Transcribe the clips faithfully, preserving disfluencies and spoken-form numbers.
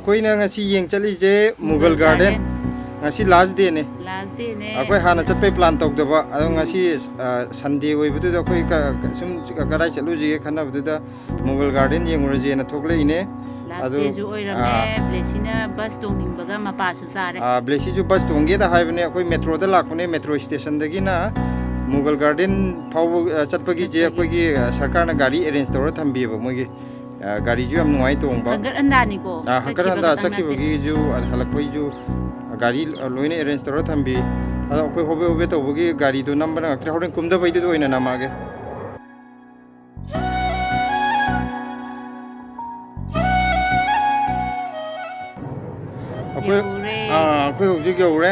ꯑꯩꯈꯣꯏꯅ ꯉꯁꯤ ꯌꯦꯡ ꯆꯠꯂꯤꯁꯦ ꯃꯨꯒꯜ ꯒꯥꯔꯗꯦꯟ꯫ ꯉꯁꯤ ꯂꯥꯁ ꯗꯦꯅꯦ꯫ ꯂꯥꯁ ꯗꯦꯅꯦ꯫ ꯑꯩꯈꯣꯏ ꯍꯥꯟꯅ ꯆꯠꯄꯩ ꯄ꯭ꯂꯥꯟ ꯇꯧꯗꯕ, ꯑꯗꯣ ꯉꯁꯤ ꯁꯟꯗꯦ ꯑꯣꯏꯕꯗꯨꯗ ꯑꯩꯈꯣꯏ ꯁꯨꯝ ꯀꯗꯥꯏ ꯆꯠꯂꯨꯁꯤꯒꯦ ꯈꯟꯅꯕꯗꯨꯗ ꯃꯨꯒꯜ ꯒꯥꯔꯗꯦꯟ ꯌꯦꯡꯉꯨꯔꯁꯦꯅ ꯊꯣꯛꯂꯛꯏꯅꯦ꯫ ꯂꯥꯁ ꯗꯦꯁꯨ ꯑꯣꯏꯔꯝꯃꯦ꯫ ꯕ꯭ꯂꯦꯁꯤꯅ ꯕꯁ ꯇꯣꯡꯅꯤꯡꯕꯒ ꯃꯄꯥꯁꯨ ꯆꯥꯔꯦ꯫ ꯕ꯭ꯂꯦꯁꯤꯁꯨ ꯕꯁ ꯇꯣꯡꯒꯦꯗ ꯍꯥꯏꯕꯅꯦ꯫ ꯑꯩꯈꯣꯏ ꯃꯦꯇ꯭ꯔꯣꯗ ꯂꯥꯛꯄꯅꯦ, ꯃꯦꯇ꯭ꯔꯣ ꯁ꯭ꯇꯦꯁꯟꯗꯒꯤꯅ ꯃꯨꯒꯜ ꯒꯥꯔꯗꯦꯟ ꯐꯥꯎꯕ ꯆꯠꯄꯒꯤꯁꯦ ꯑꯩꯈꯣꯏꯒꯤ ꯁꯔꯀꯥꯔꯅ ꯒꯥꯔꯤ ꯑꯦꯔꯦꯟꯖ ꯇꯧꯔ ꯊꯝꯕꯤꯌꯦꯕ ꯃꯣꯏꯒꯤ꯫ ꯒꯥꯔꯤꯁꯨ ꯌꯥꯝ ꯅꯨꯡꯉꯥꯏ ꯇꯣꯡꯕ꯫ ꯍꯪꯒꯠ ꯍꯟꯗꯥꯅꯤꯀꯣ꯫ ꯍꯪꯒꯠ ꯍꯟꯗꯥ ꯆꯠꯈꯤꯕꯒꯤꯁꯨ, ꯍꯜꯂꯛꯄꯒꯤꯁꯨ ꯒꯥꯔꯤ ꯂꯣꯏꯅ ꯑꯦꯔꯦꯟꯖ ꯇꯧꯔ ꯊꯝꯕꯤ꯫ ꯑꯗꯣ ꯑꯩꯈꯣꯏ ꯍꯣꯕꯦ ꯍꯣꯕꯦ ꯇꯧꯕꯒꯤ ꯒꯥꯔꯤꯗꯣ ꯅꯝꯕ ꯅꯪꯉꯛꯇ꯭ꯔꯦ꯫ ꯍꯣꯔꯦꯟ ꯀꯨꯝꯗꯕꯩꯗꯨꯗ ꯑꯣꯏꯅ ꯅꯝꯃꯛꯑꯒꯦ꯫ ꯑꯩꯈꯣꯏ, ꯌꯧꯔꯦ꯫ ꯑꯥ, ꯑꯩꯈꯣꯏ ꯍꯧꯖꯤꯛ ꯌꯧꯔꯦ꯫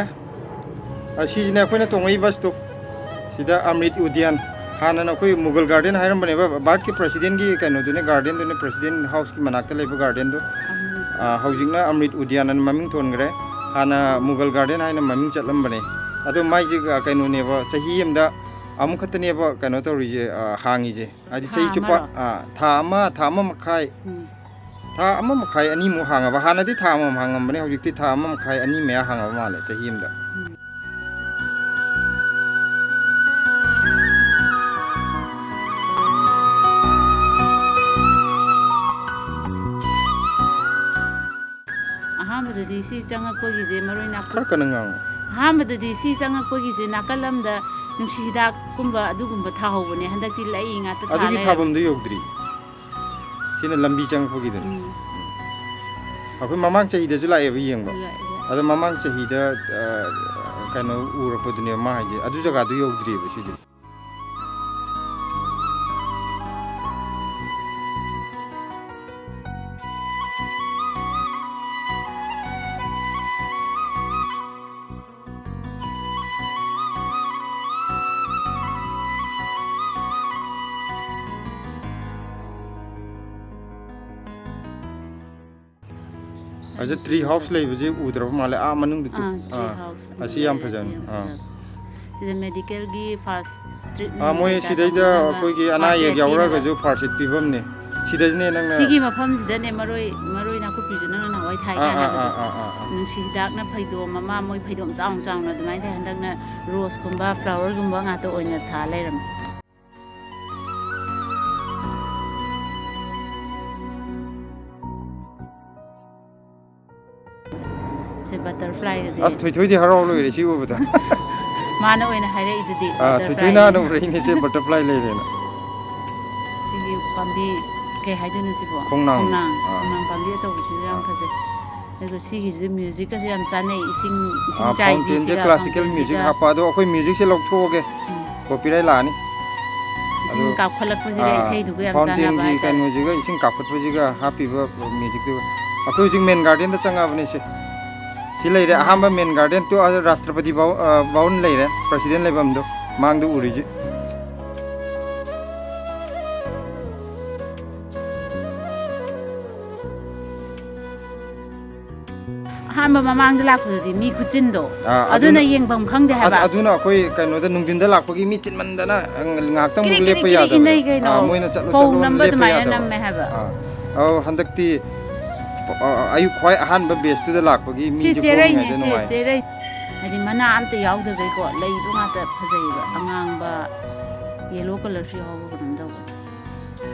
ꯑ, ꯁꯤꯁꯤꯅꯦ ꯑꯩꯈꯣꯏꯅ ꯇꯣꯡꯉꯛꯏ ꯕꯁꯇꯣ꯫ ꯁꯤꯗ ꯑꯃ꯭ꯔꯤꯠ ꯎꯗ꯭ꯌꯥꯟ, ꯍꯥꯟꯅꯅ ꯑꯩꯈꯣꯏ ꯃꯨꯒꯜ ꯒꯥꯔꯗꯦꯟ ꯍꯥꯏꯔꯝꯕꯅꯦꯕ, ꯕꯥꯔꯠꯀꯤ ꯄ꯭ꯔꯁꯤꯗꯦꯟꯒꯤ ꯀꯩꯅꯣꯗꯨꯅꯦ, ꯒꯥꯔꯗꯦꯟꯗꯨꯅꯦ, ꯄ꯭ꯔꯁꯤꯗꯦꯟ ꯍꯥꯎꯁꯀꯤ ꯃꯅꯥꯛꯇ ꯂꯩꯕ ꯒꯥꯔꯗꯦꯟꯗꯣ꯫ ꯑ, ꯍꯧꯖꯤꯛꯅ ꯑꯃ꯭ꯔꯤꯠ ꯎꯗ꯭ꯌꯥꯟ ꯑꯅ ꯃꯃꯤꯡ ꯊꯣꯟꯈ꯭ꯔꯦ꯫ ꯍꯥꯟꯅ ꯃꯨꯒꯜ ꯒꯥꯔꯗꯦꯟ ꯍꯥꯏꯅ ꯃꯃꯤꯡ ꯆꯠꯂꯝꯕꯅꯦ꯫ ꯑꯗꯣ ꯃꯥꯏꯁꯦ, ꯑ, ꯀꯩꯅꯣꯅꯦꯕ, ꯆꯍꯤ ꯑꯃꯗ ꯑꯃꯨꯛ ꯈꯛꯇꯅꯦꯕ ꯀꯩꯅꯣ ꯇꯧꯔꯤꯁꯦ, ꯑ, ꯍꯥꯡꯉꯤꯁꯦ꯫ ꯍꯥꯏꯗꯤ ꯊꯥ ꯆꯍꯤ ꯆꯨꯞꯄ, ꯑꯃꯔꯣ? ꯑ, ꯊꯥ ꯑꯃ, ꯊꯥ ꯑꯃ ꯃꯈꯥꯏ꯫ ꯎꯝ꯫ ꯊꯥ ꯑꯃ ꯃꯈꯥꯏ, ꯑꯅꯤꯃꯨꯛ ꯍꯥꯡꯉꯕ꯫ ꯍꯥꯟꯅꯗꯤ ꯊꯥ ꯑꯃꯃꯝ ꯍꯥꯡꯉꯝꯕꯅꯦ, ꯍꯧꯖꯤꯛꯇꯤ ꯊꯥ ꯑꯃ ꯃꯈꯥꯏ, ꯑꯅꯤ ꯃꯌꯥ ꯍꯥꯡꯉꯕ ꯃꯥꯜꯂꯦ ꯆꯍꯤ ꯑꯃꯗ꯫ ꯎꯝ꯫ ꯑꯍꯥꯟꯕꯗꯗꯤ ꯁꯤ ꯆꯪꯉꯛꯄꯒꯤꯁꯦ ꯃꯔꯣꯏ ꯅꯥꯀꯨꯞ-, ꯈꯔ ꯀꯟꯅ ꯉꯥꯡꯉꯨ꯫ ꯑꯍꯥꯟꯕꯗꯗꯤ ꯁꯤ ꯆꯪꯉꯛꯄꯒꯤꯁꯦ ꯅꯥꯀꯜ ꯑꯃꯗ ꯅꯨꯡꯁꯤ ꯍꯤꯗꯥꯛꯀꯨꯝꯕ ꯑꯗꯨꯒꯨꯝꯕ ꯊꯥꯍꯧꯕꯅꯦ, ꯍꯟꯗꯛꯇꯤ ꯂꯩ ꯉꯥꯛꯇ ꯊꯥ ꯑꯗꯨꯒꯤ ꯂꯩꯔꯕꯅꯦ꯫ ꯊꯥꯐꯝꯗꯨ ꯌꯧꯗ꯭ꯔꯤ꯫ ꯁꯤꯅ ꯂꯝꯕꯤ ꯆꯪꯉꯛꯄꯒꯤꯗꯨꯅꯤ꯫ ꯎꯝ꯫ ꯑꯩꯈꯣꯏ ꯃꯃꯥꯡ ꯆꯍꯤꯗꯁꯨ ꯂꯥꯛꯑꯦꯕ ꯌꯦꯡꯕ꯫ ꯂꯥꯛꯑꯦ, ꯂꯥꯛꯑꯦ꯫ ꯑꯗꯣ ꯃꯃꯥꯡ ꯆꯍꯤꯗ, ꯑ, ꯀꯩꯅꯣ ꯎꯔꯛꯄꯗꯨꯅꯦꯕ ꯃꯥ ꯍꯥꯏꯁꯦ꯫ ꯑꯗꯨ ꯖꯒꯥꯗꯨ ꯌꯧꯗ꯭ꯔꯤꯕ ꯁꯤꯗꯤ꯫ ꯑꯁꯤ ꯇ꯭ꯔꯤ ꯍꯥꯎꯁ ꯂꯩꯕꯁꯦ ꯎꯗ꯭ꯔꯕ ꯃꯥꯜꯂꯦ, ꯑꯥ ꯃꯅꯨꯡꯗꯗꯤ꯫ ꯑꯥ, ꯇ꯭ꯔꯤ ꯑꯥ, ꯍꯥꯎꯁ ꯑꯁꯤ ꯌꯥꯝ ꯂꯩꯔꯦ, ꯑꯁꯤ ꯐꯖꯕꯅꯤ꯫ ꯌꯥꯝ ꯑꯥ꯫ ꯐꯖꯕꯅꯤ꯫ ꯁꯤꯗ ꯃꯦꯗꯤꯀꯦꯜꯒꯤ ꯐꯥꯔꯁ ꯇ꯭ꯔꯤꯠꯃꯦꯟ ꯑꯥ, ꯃꯣꯏ ꯀꯩꯀꯥ ꯁꯤꯗꯩꯗ ꯇꯧꯅꯅꯕ ꯑꯩꯈꯣꯏꯒꯤ ꯑꯅꯥ ꯐꯥꯔꯁ ꯑꯦꯗ ꯑꯦꯗ ꯄꯤꯅꯕ꯫ ꯌꯥꯎꯔꯒꯁꯨ ꯐꯥꯔꯁ ꯑꯦꯗ ꯄꯤꯐꯝꯅꯤ꯫ ꯁꯤꯗꯅꯦ ꯅꯪꯅ ꯁꯤꯒꯤ ꯃꯐꯝꯁꯤꯗꯅꯦ ꯃꯔꯣꯏ, ꯃꯔꯣꯏ ꯅꯥꯀꯨꯞꯄꯤꯁꯨ ꯅꯪꯅ ꯅꯍꯥꯟꯋꯥꯏ ꯊꯥꯏ ꯑꯥ, ꯀꯥꯏ ꯑꯥ, ꯍꯥꯏꯕꯗꯣ꯫ ꯑꯥ, ꯑꯥ, ꯑꯥ, ꯑꯥ꯫ ꯅꯨꯡꯁꯤ ꯍꯤꯗꯥꯛꯅ ꯐꯩꯗꯣꯝ ꯑꯃ, ꯃꯣꯏ ꯐꯩꯗꯣꯝ ꯆꯥꯎꯅ ꯆꯥꯎꯅ ꯑꯗꯨꯃꯥꯏꯅ ꯊꯥꯏ꯫ ꯍꯟꯗꯛꯅ ꯔꯣꯁꯀꯨꯝꯕ, ꯐ꯭ꯂꯥꯋꯔꯒꯨꯝꯕ ꯉꯥꯛꯇ ꯑꯣꯏꯅ ꯊꯥ ꯂꯩꯔꯝꯃꯦ꯫ ꯁꯦ ꯕꯇꯔꯐ꯭ꯂꯥꯏꯒꯁꯦ꯫ ꯑꯁ, ꯊꯣꯏꯊꯣꯏꯗꯤ ꯍꯔꯥꯎ ꯂꯣꯏꯔꯦ ꯁꯤ ꯎꯕꯗ꯫ ꯃꯥꯅ ꯑꯣꯏꯅ ꯍꯥꯏꯔꯛꯏꯗꯨꯗꯤ ꯑꯥ, ꯕꯇꯔꯐ꯭ꯂꯥꯏ ꯊꯣꯏꯊꯣꯏꯅ ꯍꯥꯏꯅ꯫ ꯍꯥꯟꯅ ꯎꯔꯛꯏꯅꯦ ꯁꯦ ꯕꯇꯔꯐ꯭ꯂꯥꯏ ꯂꯩꯔꯦꯅ꯫ ꯁꯤꯒꯤ ꯄꯥꯝꯕꯤ ꯀꯩ ꯍꯥꯏꯗꯣꯏꯅꯣ ꯁꯤꯕꯣ? ꯈꯣꯡꯅꯥꯡ꯫ ꯈꯣꯡꯅꯥꯡ꯫ ꯑꯥ꯫ ꯈꯣꯡꯅꯥꯡ ꯄꯥꯝꯕꯤ ꯑꯆꯧꯕꯁꯤꯁꯨ ꯌꯥꯝ ꯑꯥ꯫ ꯐꯖꯩ꯫ ꯑꯗꯨꯒ ꯁꯤꯒꯤꯁꯨ ꯃ꯭ꯌꯨꯖꯤꯛꯀꯁꯦ ꯌꯥꯝ ꯆꯥꯟꯅꯩ, ꯏꯁꯤꯡ, ꯏꯁꯤꯡ ꯑꯥ, ꯆꯥꯏꯕꯤꯁꯤꯒ, ꯐꯥꯎꯟꯇꯦꯟꯁꯦ ꯀ꯭ꯂꯥꯁꯤꯀꯦꯜ ꯃ꯭ꯌꯨꯖꯤꯛ ꯐꯥꯎꯟꯇꯦꯟꯁꯤꯒ꯫ ꯍꯥꯞꯄ꯫ ꯑꯗꯣ ꯑꯩꯈꯣꯏ ꯃ꯭ꯌꯨꯖꯤꯛꯁꯦ ꯂꯧꯊꯣꯛꯑꯒꯦ꯫ ꯎꯝ꯫ ꯀꯣꯄꯤꯔꯥꯏꯠ ꯂꯥꯛꯑꯅꯤ꯫ ꯏꯁꯤꯡ ꯑꯗꯣ, ꯀꯥꯞꯈꯠꯂꯛꯄꯁꯤꯒ ꯑꯥ, ꯏꯁꯩꯗꯨꯒ ꯌꯥꯝ ꯆꯥꯟꯅꯕ ꯐꯥꯎꯟꯇꯦꯟꯒꯤ ꯍꯥꯏꯇꯥꯔꯦ꯫ ꯀꯩꯅꯣꯁꯤꯒ ꯏꯁꯤꯡ ꯀꯥꯞꯈꯠꯄꯁꯤꯒ ꯍꯥꯞꯄꯤꯕ ꯃ꯭ꯌꯨꯖꯤꯛꯇꯨꯒ꯫ ꯑꯩꯈꯣꯏ ꯍꯧꯖꯤꯛ ꯃꯦꯟ ꯒꯥꯔꯗꯦꯟꯗ ꯆꯪꯉꯛꯑꯕꯅꯦ ꯁꯦ꯫ ꯁꯤ ꯂꯩꯔꯦ ꯎꯝ꯫ ꯑꯍꯥꯟꯕ ꯃꯦꯟ ꯒꯥꯔꯗꯦꯟ, ꯇꯨ ꯑꯥ ꯔꯥꯁꯇ꯭ꯔꯄꯇꯤ ꯚꯥꯎ-, ꯑ, ꯚꯋꯟ ꯂꯩꯔꯦ, ꯄ꯭ꯔꯁꯤꯗꯦꯟ ꯂꯩꯐꯝꯗꯣ ꯃꯥꯡꯗ ꯎꯔꯤꯁꯦ꯫ ꯑꯍꯥꯟꯕ ꯃꯃꯥꯡꯗ ꯂꯥꯛꯄꯗꯨꯗꯤ ꯃꯤ ꯈꯨꯆꯤꯟꯗꯣ, ꯑꯥ, ꯑꯗꯨꯅ ꯑꯗꯨꯅ, ꯌꯦꯡꯐꯝ ꯈꯪꯗꯦ ꯍꯥꯏꯕ꯫ ꯑꯗꯨꯅ ꯑꯩꯈꯣꯏ ꯀꯩꯅꯣꯗ ꯅꯨꯡꯊꯤꯟꯗ ꯂꯥꯛꯄꯒꯤ ꯃꯤ ꯆꯤꯟꯃꯟꯗꯅ ꯉꯥꯏꯍꯥꯛꯇꯪ ꯀꯤꯔꯤ ꯀꯤꯔꯤ ꯂꯦꯞꯄ ꯀꯤꯔꯤ ꯌꯥꯗꯕꯅꯦ꯫ ꯏꯟꯅꯩ ꯀꯩꯅꯣ꯫ ꯑꯥ, ꯃꯣꯏꯅ ꯆꯠꯂꯣ ꯐꯧ ꯆꯠꯂꯣꯅ ꯅꯝꯕ ꯂꯦꯞꯄ ꯑꯗꯨꯃꯥꯏꯅ ꯌꯥꯗꯕ꯫ ꯅꯝꯃꯦ ꯍꯥꯏꯕ꯫ ꯑꯥ꯫ ꯑꯧ, ꯍꯟꯗꯛꯇꯤ, ꯑ, ꯑꯌꯨꯛ ꯈ꯭ꯋꯥꯏ ꯑꯍꯥꯟꯕ ꯕꯦꯁꯇꯨꯗ ꯂꯥꯛꯄꯒꯤ ꯁꯤ ꯃꯤꯁꯦ ꯆꯦꯔꯩꯅꯦ, ꯄꯣꯛꯂꯤꯉꯩꯗ ꯁꯤ ꯅꯨꯡꯉꯥꯏ꯫ ꯆꯦꯔꯩ꯫ ꯍꯥꯏꯗꯤ ꯃꯅꯥ ꯑꯝꯇ ꯌꯥꯎꯗꯕꯩꯀꯣ, ꯂꯩꯗꯣ ꯉꯥꯛꯇ ꯐꯖꯩꯌꯦꯕ꯫ ꯑꯉꯥꯡꯕ, ꯌꯦꯂꯣ ꯀꯂꯔꯁꯨ ꯌꯥꯎꯕ ꯀꯩꯅꯣꯝ ꯇꯧꯕ꯫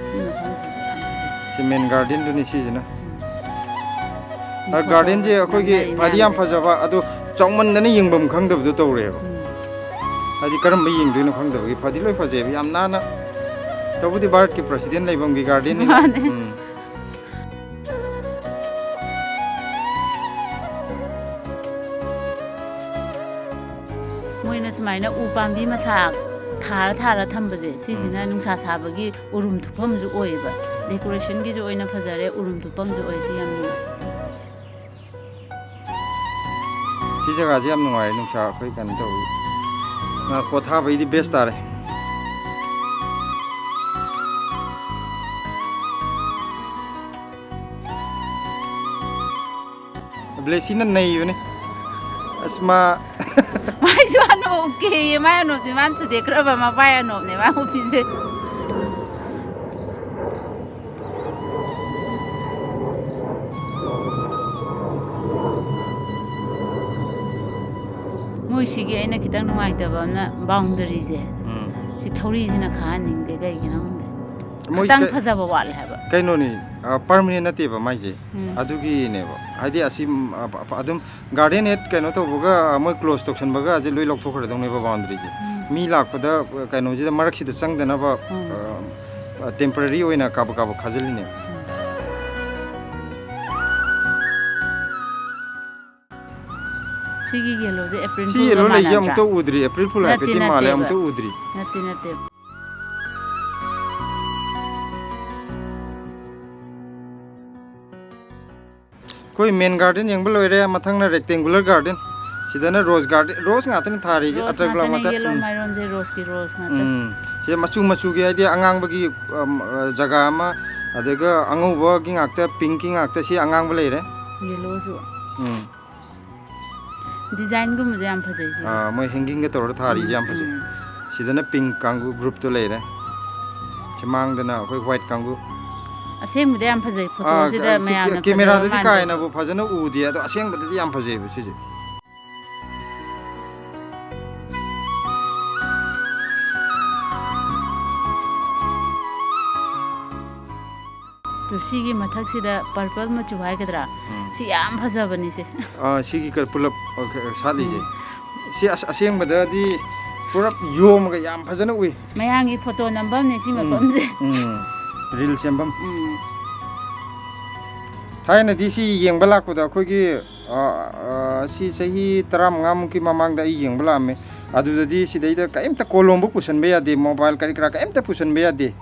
ꯁꯤ ꯃꯐꯝꯁꯤꯁꯨ ꯌꯥꯝ ꯐꯖꯩ꯫ ꯁꯤ ꯃꯦꯟ ꯒꯥꯔꯗꯦꯟꯗꯨꯅꯤ ꯁꯤꯁꯤꯅ꯫ ꯎꯝ꯫ ꯑ, ꯒꯥꯔꯗꯦꯟꯁꯦ ꯐꯣꯇꯣꯒꯁꯨ ꯑꯩꯈꯣꯏꯒꯤ ꯅꯝꯅꯔꯤ ꯐꯗꯤ ꯌꯥꯝ ꯃꯌꯥꯝꯁꯦ꯫ ꯐꯖꯕ, ꯑꯗꯣ ꯆꯥꯎꯃꯟꯗꯅ ꯌꯦꯡꯐꯝ ꯈꯪꯗꯕꯗꯣ ꯇꯧꯔꯦꯕ꯫ ꯎꯝ꯫ ꯍꯥꯏꯗꯤ ꯀꯔꯝꯕ ꯌꯦꯡꯗꯣꯏꯅꯣ ꯈꯪꯗꯕꯒꯤ꯫ ꯐꯗꯤ ꯂꯣꯏ ꯐꯖꯩꯕ, ꯌꯥꯝ ꯅꯥꯟꯅ꯫ ꯇꯧꯕꯨꯗꯤ ꯚꯥꯔꯠꯀꯤ ꯄ꯭ꯔꯁꯤꯗꯦꯟ ꯂꯩꯐꯝꯒꯤ ꯒꯥꯔꯗꯦꯟꯅꯤꯅ꯫ ꯃꯥꯅꯦ꯫ ꯎꯝ꯫ ꯃꯣꯏꯅ ꯁꯨꯃꯥꯏꯅ ꯎ ꯄꯥꯝꯕꯤ ꯃꯁꯥ ꯊꯥꯔ ꯊꯥꯔ ꯊꯝꯕꯁꯦ, ꯁꯤꯁꯤꯅ ꯎꯝ꯫ ꯅꯨꯡꯁꯥ ꯁꯥꯕꯒꯤ ꯎꯔꯨꯝ ꯊꯨꯞꯐꯝꯁꯨ ꯑꯣꯏꯌꯦꯕ, ꯗꯦꯀꯣꯔꯦꯁꯟꯒꯤꯁꯨ ꯑꯣꯏꯅ ꯐꯖꯔꯦ, ꯎꯔꯨꯝ ꯊꯨꯞꯐꯝꯁꯨ ꯑꯣꯏ꯫ ꯁꯤ ꯌꯥꯝ ꯅꯨꯡꯉꯥꯏ꯫ ꯁꯤ ꯖꯒꯥꯁꯦ ꯌꯥꯝ ꯅꯨꯡꯉꯥꯏ, ꯅꯨꯡꯁꯥ ꯑꯩꯈꯣꯏ ꯀꯩꯅꯣ ꯇꯧꯕ꯫ ꯉꯥ ꯄꯣꯊꯥꯕꯩꯗꯤ ꯕꯦꯁ ꯇꯥꯔꯦ꯫ ꯕ꯭ꯂꯦꯁꯤꯅ ꯅꯩꯕꯅꯦ꯫ ꯑꯁ, ꯃꯥ ꯃꯥꯏꯁꯨ ꯑꯅꯣꯞ ꯎꯞꯀꯦꯌꯦ꯫ ꯃꯥꯏ ꯑꯅꯣꯞꯁꯦ ꯃꯥꯅ ꯊꯨꯗꯦꯛꯈ꯭ꯔꯕ꯫ ꯃꯄꯥꯏ ꯑꯅꯣꯞꯅꯦ ꯃꯥ ꯎꯞꯄꯤꯁꯦ꯫ ꯁꯤꯒꯤ ꯑꯩꯅ ꯈꯤꯇꯪ ꯅꯨꯡꯉꯥꯏꯇꯕ ꯑꯃꯅ ꯕꯥꯎꯟꯗꯔꯤꯁꯦ, ꯎꯝ꯫ ꯁꯤ ꯊꯧꯔꯤꯁꯤꯅ ꯈꯥꯍꯟꯅꯤꯡꯗꯦ꯫ ꯀꯩꯒꯤꯅꯣ ꯈꯪꯗꯦ꯫ ꯃꯣꯏ ꯈꯤꯇꯪ ꯀꯩ- ꯐꯖꯕ ꯋꯥꯠꯂꯦ ꯍꯥꯏꯕ꯫ ꯀꯩꯅꯣꯅꯤ, ꯄꯔꯃꯅꯦꯟ ꯅꯠꯇꯦꯕ ꯃꯥꯏꯁꯦ꯫ ꯎꯝ꯫ ꯑꯗꯨꯒꯤꯅꯦꯕ, ꯍꯥꯏꯗꯤ ꯑꯁꯤ, ꯎꯝ, ꯑ, ꯑ, ꯑꯗꯨꯝ ꯒꯥꯔꯗꯦꯟ ꯍꯦꯛ ꯀꯩꯅꯣ ꯇꯧꯕꯒ ꯃꯣꯏ ꯀ꯭ꯂꯣꯖ ꯇꯧꯁꯟꯕꯒ ꯑꯁꯤ ꯂꯣꯏ ꯂꯧꯊꯣꯛꯈ꯭ꯔꯗꯧꯅꯦꯕ ꯕꯥꯎꯟꯗꯔꯤꯁꯦ꯫ ꯎꯝ꯫ ꯃꯤ ꯂꯥꯛꯄꯗ ꯀꯩꯅꯣꯁꯤꯗ ꯃꯔꯛꯁꯤꯗ ꯆꯪꯗꯅꯕ, ꯎꯝ꯫ ꯑ, ꯇꯦꯝꯄꯔꯔꯤ ꯑꯣꯏꯅ ꯀꯥꯕꯛ ꯀꯥꯕꯛ ꯈꯥꯖꯤꯜꯂꯤꯅꯦꯕ꯫ ꯁꯤꯒꯤ ꯌꯦꯂꯣꯁꯦ ꯑꯦꯄ꯭ꯔꯤꯜ ꯁꯤ ꯐꯨꯜꯒ ꯌꯦꯂꯣ ꯂꯩꯁꯦ ꯃꯥꯟꯅꯗ꯭ꯔꯥ? ꯑꯃꯨꯛꯇ ꯎꯗ꯭ꯔꯤ, ꯑꯦꯄ꯭ꯔꯤꯜ ꯐꯨꯜ ꯅꯠꯇꯦ, ꯍꯥꯏꯐꯦꯠꯇꯤ ꯃꯥꯜꯂꯦ, ꯅꯠꯇꯦꯕ꯫ ꯑꯃꯨꯛꯇ ꯎꯗ꯭ꯔꯤ꯫ ꯅꯠꯇꯦ, ꯅꯠꯇꯦ꯫ ꯑꯩꯈꯣꯏ ꯃꯦꯟ ꯒꯥꯔꯗꯦꯟ ꯌꯦꯡꯕ ꯂꯣꯏꯔꯦ, ꯃꯊꯪꯅ ꯔꯦꯛꯇꯦꯡꯒꯨꯂꯔ ꯒꯥꯔꯗꯦꯟ꯫ ꯁꯤꯗꯅ ꯔꯣꯁ ꯒꯥꯔꯗꯦꯟ, ꯔꯣꯁ ꯉꯥꯛꯇꯅꯤ ꯊꯥꯔꯤꯁꯦ, ꯔꯣꯁ ꯑꯇꯔꯒꯨꯂꯥꯞ ꯉꯥꯛꯇꯅꯦ, ꯉꯥꯛꯇ꯫ ꯌꯦꯂꯣ ꯎꯝ꯫ ꯃꯥꯏꯔꯣꯟꯁꯦ ꯔꯣꯁꯀꯤ ꯔꯣꯁ ꯉꯥꯛꯇ꯫ ꯎꯝ꯫ ꯁꯤ ꯃꯆꯨ ꯃꯆꯨꯒꯤ, ꯍꯥꯏꯗꯤ ꯑꯉꯥꯡꯕꯒꯤ, ꯑꯝ, ꯑ, ꯖꯒꯥ ꯑꯃ, ꯑꯗꯨꯒ ꯑꯉꯧꯕꯒꯤ ꯉꯥꯛꯇ, ꯄꯤꯡꯀꯤ ꯉꯥꯛꯇ, ꯁꯤ ꯑꯉꯥꯡꯕ ꯂꯩꯔꯦ꯫ ꯌꯦꯂꯣꯁꯨ꯫ ꯎꯝ꯫ ꯗꯤꯖꯥꯏꯟꯒꯨꯝꯕꯁꯦ ꯌꯥꯝ ꯐꯖꯩ ꯁꯤꯁꯦ꯫ ꯑꯥ, ꯃꯣꯏ ꯍꯦꯡꯒꯤꯡꯒ ꯇꯧꯔꯒ ꯊꯥꯔꯤꯁꯦ ꯌꯥꯝ ꯐꯖꯩ꯫ ꯎꯝ꯫ ꯁꯤꯗꯅ ꯄꯤꯡ ꯀꯥꯡꯒꯨ ꯒ꯭ꯔꯨꯞꯇꯣ ꯂꯩꯔꯦ꯫ ꯁꯤꯃꯥꯡꯗꯅ ꯑꯩꯈꯣꯏ ꯋꯥꯏꯠ ꯀꯥꯡꯒꯨ꯫ ꯑꯁꯦꯡꯕꯗ ꯌꯥꯝ ꯐꯖꯩ, ꯑꯥ, ꯐꯣꯇꯣꯁꯤꯗ ꯁꯤ ꯃꯌꯥꯝꯅ ꯐꯖꯕ ꯀꯦꯃꯦꯔꯥꯗꯗꯤ ꯀꯥ ꯃꯥꯟꯕꯁꯦ꯫ ꯍꯦꯟꯅꯕꯨ ꯐꯖꯅ ꯎꯗꯦ, ꯑꯗꯣ ꯑꯁꯦꯡꯕꯗꯗꯤ ꯌꯥꯝ ꯐꯖꯩꯑꯕ ꯁꯤꯁꯦ꯫ ꯑꯗꯣ ꯁꯤꯒꯤ ꯃꯊꯛꯁꯤꯗ ꯄꯔꯄꯜ ꯃꯆꯨ ꯍꯥꯏꯒꯗ꯭ꯔꯥ? ꯎꯝ꯫ ꯁꯤ ꯌꯥꯝ ꯐꯖꯕꯅꯤꯁꯦ꯫ ꯑꯥ, ꯁꯤꯒꯤ ꯀ-, ꯄꯨꯂꯞ, ꯑ, ꯀ-, ꯁꯥꯠꯂꯤꯁꯦ꯫ ꯎꯝ꯫ ꯁꯤ ꯑꯁ-, ꯑꯁꯦꯡꯕꯗꯗꯤ ꯄꯨꯂꯞ ꯌꯣꯝꯃꯒ ꯌꯥꯝ ꯐꯖꯅ ꯎꯏ꯫ ꯃꯌꯥꯝꯒꯤ ꯐꯣꯇꯣ ꯅꯝꯐꯝꯅꯦ ꯁꯤ ꯎꯝ, ꯃꯐꯝꯁꯦ꯫ ꯎꯝ꯫ ꯔꯤꯜ ꯁꯦꯝꯐꯝ꯫ ꯎꯝ꯫ ꯊꯥꯏꯅꯗꯤ ꯁꯤ ꯌꯦꯡꯕ ꯂꯥꯛꯄꯗ ꯑꯩꯈꯣꯏꯒꯤ, ꯑ, ꯑ, ꯁꯤ ꯆꯍꯤ ꯇꯔꯥꯃꯉꯥꯃꯨꯛꯀꯤ ꯃꯃꯥꯡꯗ ꯑꯩ ꯌꯦꯡꯕ ꯂꯥꯛꯑꯝꯃꯦ꯫ ꯑꯗꯨꯗꯗꯤ ꯁꯤꯗꯩꯗ ꯀꯔꯤꯝꯇ ꯀꯣꯂꯣꯝꯕꯨ ꯄꯨꯁꯟꯕ ꯌꯥꯗꯦ, ꯃꯣꯕꯥꯏꯜ ꯀꯔꯤ ꯀꯔꯥ ꯀꯔꯤꯝꯇ ꯄꯨꯁꯟꯕ ꯌꯥꯗꯦ꯫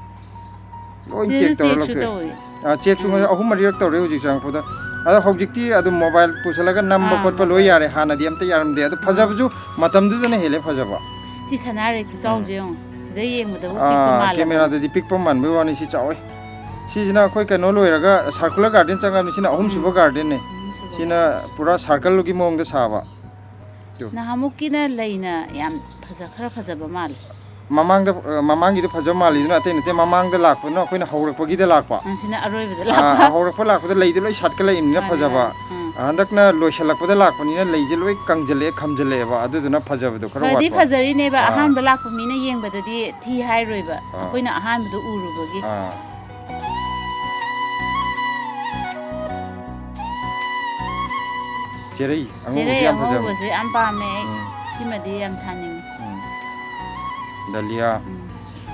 ꯂꯣꯏ ꯁꯤꯗꯁꯨ ꯆꯦꯛ ꯇꯧꯔ ꯆꯦꯛꯁꯨ ꯂꯧꯊꯣꯛꯑꯦ꯫ ꯇꯧꯋꯦ꯫ ꯑ, ꯆꯦꯛꯁꯨ ꯎꯝ꯫ ꯑꯍꯨꯝ ꯃꯔꯤꯔꯛ ꯇꯧꯔꯦ ꯍꯧꯖꯤꯛ ꯆꯪꯉꯛꯄꯗ꯫ ꯑꯗꯣ ꯍꯧꯖꯤꯛꯇꯤ ꯑꯗꯨꯝ ꯃꯣꯕꯥꯏꯜ ꯄꯨꯁꯜꯂꯒ ꯅꯝꯕ ꯑꯥ, ꯈꯣꯠꯄ ꯂꯣꯏ ꯃꯣꯕꯥꯏꯜ꯫ ꯌꯥꯔꯦ, ꯍꯥꯟꯅꯗꯤ ꯑꯝꯇ ꯌꯥꯔꯝꯗꯦ꯫ ꯑꯗꯨ ꯐꯖꯕꯁꯨ ꯃꯇꯝꯗꯨꯗꯅ ꯍꯦꯜꯂꯦ ꯐꯖꯕ꯫ ꯁꯤ ꯁꯅꯥꯔꯩ ꯈꯨꯆꯥꯎꯁꯦ ꯌꯦꯡꯉꯣ꯫ ꯁꯤꯗ ꯌꯦꯡꯕꯗꯕꯨ ꯑꯥ, ꯄꯤꯛꯄ ꯃꯥꯜꯂꯕꯅꯤ꯫ ꯀꯦꯃꯦꯔꯥꯗꯗꯤ ꯄꯤꯛꯄ ꯃꯥꯟꯕꯩ ꯋꯥꯅꯤ, ꯁꯤ ꯆꯥꯎꯋꯦ꯫ ꯁꯤꯁꯤꯅ ꯑꯩꯈꯣꯏ ꯀꯩꯅꯣ ꯂꯣꯏꯔꯒ ꯁꯥꯔꯀꯨꯂꯔ ꯒꯥꯔꯗꯦꯟ ꯆꯪꯉꯕꯅꯤ, ꯁꯤꯅ ꯑꯍꯨꯝꯁꯨꯕ ꯒꯥꯔꯗꯦꯟꯅꯦ꯫ ꯑꯍꯨꯝꯁꯨꯕ꯫ ꯁꯤꯅ ꯄꯨꯔꯥ ꯁꯥꯔꯀꯜꯒꯤ ꯃꯑꯣꯡꯗ ꯁꯥꯕ꯫ ꯅꯍꯥꯟꯃꯨꯛꯀꯤꯅ ꯂꯩꯅ ꯌꯥꯝ ꯐꯖ-, ꯈꯔ ꯐꯖꯕ ꯃꯥꯜꯂꯦ꯫ ꯃꯃꯥꯡꯗ, ꯑ, ꯃꯃꯥꯡꯒꯤꯗꯣ ꯐꯖꯕ ꯃꯥꯜꯂꯤꯗꯨꯅ ꯑꯇꯩ ꯅꯠꯇꯦ, ꯃꯃꯥꯡꯗ ꯂꯥꯛꯄꯗꯨꯅ ꯑꯩꯈꯣꯏꯅ ꯍꯧꯔꯛꯄꯒꯤꯗ ꯂꯥꯛꯄ꯫ ꯑ, ꯁꯤꯅ ꯑꯔꯣꯏꯕꯗ ꯑ, ꯂꯥꯛꯄ꯫ ꯍꯧꯔꯛꯄ ꯂꯥꯛꯄꯗ ꯂꯩꯗꯣ ꯂꯣꯏ ꯁꯥꯠꯀꯠꯂꯛꯏꯕꯅꯤꯅ ꯃꯥꯅꯦ, ꯐꯖꯕ꯫ ꯃꯥꯅꯦ꯫ ꯎꯝ꯫ ꯍꯟꯗꯛꯅ ꯂꯣꯏꯁꯤꯜꯂꯛꯄꯗ ꯂꯥꯛꯄꯅꯤꯅ ꯂꯩꯁꯦ ꯂꯣꯏ ꯀꯪꯖꯜꯂꯛꯑꯦ, ꯈꯝꯖꯜꯂꯛꯑꯦꯕ, ꯑꯗꯨꯗꯨꯅ ꯐꯖꯕꯗꯣ ꯈꯔ ꯐꯗꯤ ꯋꯥꯠꯄ꯫ ꯐꯖꯔꯤꯅꯦꯕ, ꯑꯥ꯫ ꯑꯍꯥꯟꯕ ꯂꯥꯛꯄ ꯃꯤꯅ ꯌꯦꯡꯕꯗꯗꯤ ꯊꯤ ꯍꯥꯏꯔꯣꯏꯕ, ꯑꯥ꯫ ꯑꯩꯈꯣꯏꯅ ꯑꯍꯥꯟꯕꯗ ꯎꯔꯨꯕꯒꯤ꯫ ꯑꯥ꯫ ꯆꯦꯔꯩ ꯑꯉꯧꯕꯁꯦ ꯆꯦꯔꯩ ꯌꯥꯝ ꯐꯖꯕꯅꯦ꯫ ꯑꯉꯧꯕꯁꯦ ꯌꯥꯝ ꯄꯥꯝꯃꯦ ꯑꯩ꯫ ꯎꯝ꯫ ꯁꯤꯃꯗꯤ ꯌꯥꯝ ꯊꯥꯅꯤꯡꯉꯤ꯫ ꯎꯝ꯫ ꯗꯥꯂꯤꯌꯥ꯫ ꯎꯝ꯫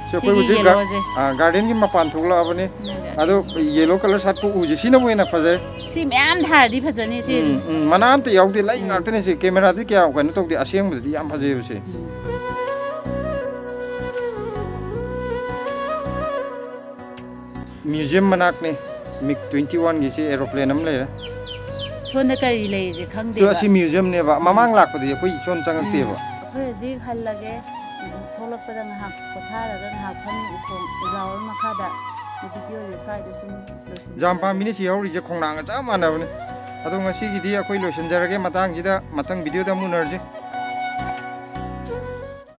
ꯁꯤ ꯑꯩꯈꯣꯏ ꯁꯤꯒꯤ ꯍꯧꯖꯤꯛ ꯒꯥ-, ꯌꯦꯜꯂꯣꯁꯦ꯫ ꯑꯥ, ꯒꯥꯔꯗꯦꯟꯒꯤ ꯃꯄꯥꯟ ꯊꯣꯛꯂꯛꯑꯕꯅꯦ꯫ ꯎꯝ, ꯑꯗꯣ ꯌꯦꯜꯂꯣ ꯀꯂꯔ ꯁꯥꯠꯄ ꯎꯁꯦ ꯁꯤꯅꯕꯨ ꯍꯦꯟꯅ ꯐꯖꯔꯦ꯫ ꯁꯤ ꯃꯌꯥꯝ ꯊꯥꯔꯗꯤ ꯐꯖꯅꯤ ꯁꯤ꯫ ꯎꯝ, ꯎꯝ, ꯃꯅꯥ ꯑꯝꯇ ꯌꯥꯎꯗꯦ, ꯂꯩ ꯎꯝ꯫ ꯉꯥꯛꯇꯅꯦ ꯁꯤ꯫ ꯀꯦꯃꯦꯔꯥꯗꯤ ꯀꯌꯥ ꯀꯩꯅꯣ ꯇꯧꯗꯦ, ꯑꯁꯦꯡꯕꯗꯗꯤ ꯌꯥꯝ ꯐꯖꯩꯌꯦꯕ ꯁꯤ꯫ ꯎꯝ꯫ ꯃ꯭ꯌꯨꯖꯤꯌꯝ ꯃꯅꯥꯛꯅꯦ, ꯃꯤꯛ twenty one ꯒꯤꯁꯤ ꯑꯦꯔꯣꯄ꯭ꯂꯦꯟ ꯑꯃ ꯂꯩꯔꯦ꯫ ꯁꯣꯝꯗ ꯀꯔꯤ ꯂꯩꯔꯤꯁꯦ ꯇꯨ, ꯈꯪꯗꯦꯕ꯫ ꯑꯁꯤ ꯃ꯭ꯌꯨꯖꯤꯌꯝꯅꯦꯕ, ꯃꯃꯥꯡ ꯂꯥꯛꯄꯗꯗꯤ ꯑꯩꯈꯣꯏ ꯁꯣꯝ ꯆꯪꯉꯛꯇꯦꯕ꯫ ꯎꯝ꯫ ꯑꯩꯈꯣꯏ ꯍꯧꯖꯤꯛ ꯍꯜꯂꯒꯦ꯫ ꯊꯣꯛꯂꯛꯄꯗ ꯉꯥꯏꯍꯥꯛ ꯄꯣꯊꯥꯔꯒ ꯉꯥꯏꯍꯥꯛ ꯐꯝꯃꯤ ꯎꯈꯣꯡ ꯎꯖꯥ ꯍꯣꯏ ꯃꯈꯥꯗ꯫ ꯚꯤꯗꯤꯑꯣꯁꯦ ꯁ꯭ꯋꯥꯏꯗ ꯁꯨꯝ ꯂꯣꯏꯁꯤꯟꯖꯔꯒꯦ꯫ ꯖꯥꯝ ꯄꯥꯝꯕꯤꯅ ꯁꯤ ꯍꯧꯔꯤꯁꯦ ꯈꯣꯡꯅꯥꯡꯒ ꯆꯞ ꯃꯥꯟꯅꯕꯅꯦ꯫ ꯑꯗꯣ ꯉꯁꯤꯒꯤꯗꯤ ꯑꯩꯈꯣꯏ ꯂꯣꯏꯁꯤꯟꯖꯔꯒꯦ ꯃꯇꯥꯡꯁꯤꯗ, ꯃꯊꯪ ꯚꯤꯗꯤꯑꯣꯗ ꯑꯃꯨꯛ ꯎꯅꯔꯁꯤ꯫